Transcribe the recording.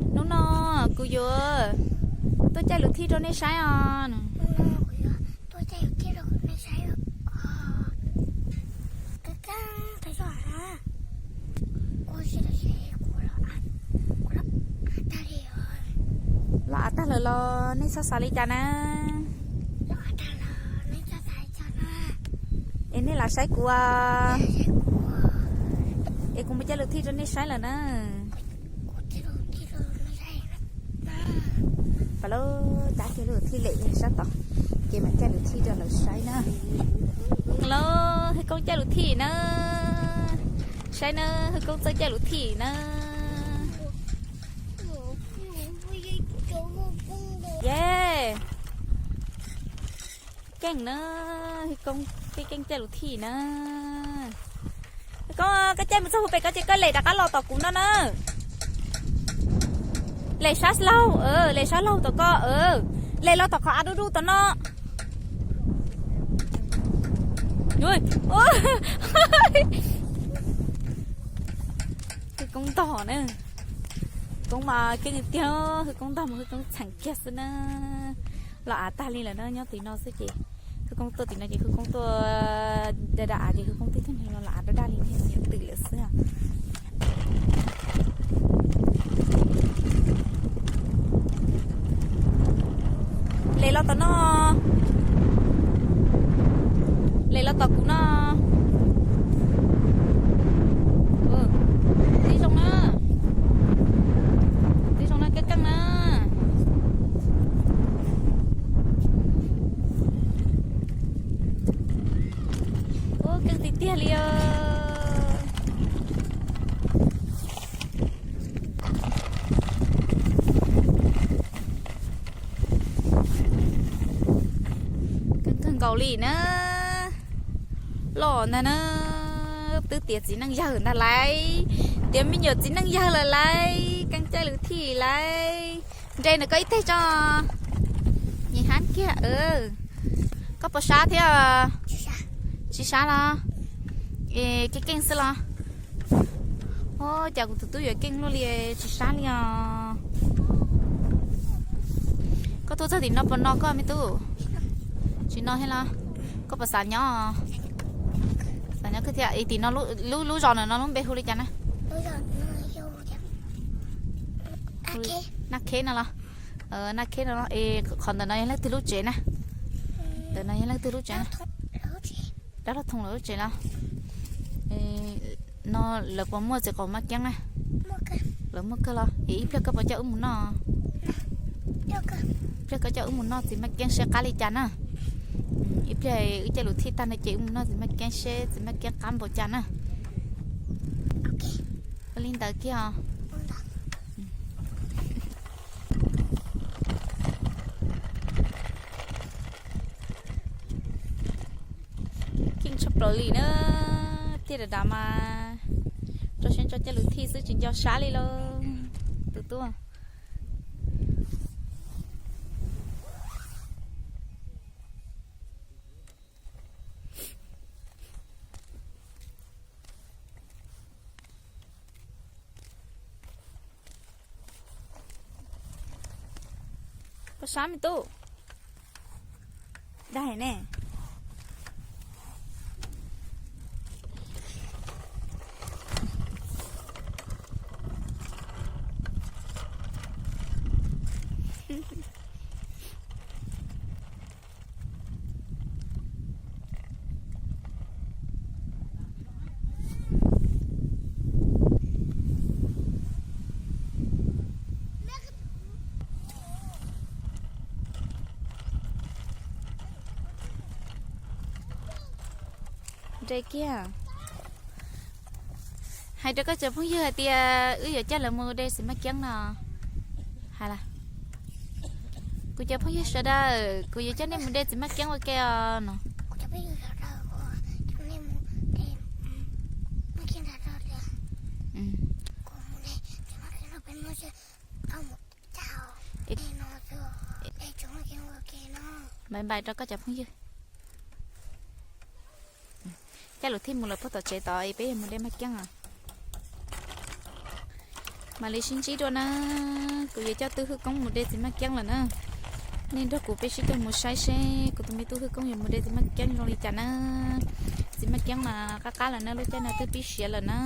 Hnub no kuv yuav tuaj caij lus thij rau nej saib os. Los av tag lawm los nej txhob xav li cas na. Es nej lam saib kuv, es kuv mus caij lus thij rau nej saib lawm na. Pam lub cab kiag lub thij lem sab tod, ces mam caij lus thij rau lawv saib na. Los Hwj Koob caij lus thij na. Saib na, Hwj Koob txawj caij lus thij na. Ye, keej na, Hwj Koob keej keej caij lus thij na. Hwj Koob, koj caij mus txog puag pem ko ces koj lem rov qab los tom kuv no na. Lem sab laug, lem sab laug tom ko, lem los tom qhov av dub dub tom no. Hwj Koob ntog na. Koob mas keej tiag, Hwj Koob ntog mas Hwj Koob txheem kiag xwb na. Los av tag li lawm na, nyob tim no xwb ces Hwj Koob tuaj tim no ces Hwj Koob tuaj da da av ces Hwj Koob twb tuaj los los av daj daj li ne, twm lawm xwb. Lem los tom no, lem los tom kuv no. Tib zoo na, tib zoo na, keej keej na. Ua keej tiag tiag li os. Keej kawg nkaus li na. Los ntag na, twb tiav txiv neej yawg ntag lauj, tiav me nyuam txiv neej yawg lawm lauj, keej caij lus thij lauj. Nres ntawm koj ib teg tso. Nyiam hab kiag. Koj puas sab thiab? Tsis sab los? Es keej keej xwb los? Ua cas kuv tus tub yuav keej luaj li tsis sab li os. Koj tuaj txog tim no puas no koj me tub? Tsis no thiab los? Koj puas xav nyob? Xav nyob kawg thiab. Es tim no lub, lub zos ntawm no lub npe hu li cas na? Naj Kheb no los? Naj Kheb no los. Es qhov ntawm no yog leej twg lub tsev na? Ntawm no yog leej twg lub tsev na? Dab Laug Thoo lawv lub tsev los? No lawv puas muaj txiv qaub Maj Keeb na? Lawv muaj kawg los? Es ib pliag koj puas coj wb mus noj? Ib pliag koj coj wb mus noj txiv Maj Keeb seb qab li cas na. Ib pliag wb caij lus thij tag no ces wb mus noj txiv Maj Keeb seb txiv Maj Keeb qab npaum cas na. Ua li ntawd kiag os. Keej tshaj plaws li na. Tiaj dav dav mas tso siab tso caij lus thij xwb tsis nco sab li lauj. Tus tub. Koj sab me tub. Dag ne. Nres kiag. Hais rau koj cov phooj ywg hais tias wb yuav coj lawv mus de txiv Maj Keeb no. Hais las, kuv cov phooj ywg sawv daws, kuv yuav coj nej mus de txiv Maj Keeb ua ke os no. Bye bye rau koj cov phooj ywg. Caij lus thij mus lawm puag tom tsev tod es peb yuav mus de Maj Keeb os. Mam li sib ntsib dua na. Kuv yuav coj tub Hwj Koob mus de txiv maj kiab lawm na. Nej nrog kuv peb sib coj mus saib seb kuv tus me tub Hwj Koob yuav mus de txiv maj kiab zoo li cas na. Txiv maj kiab mas qab qab lawm na, lub caij no twb pib siav lawm na.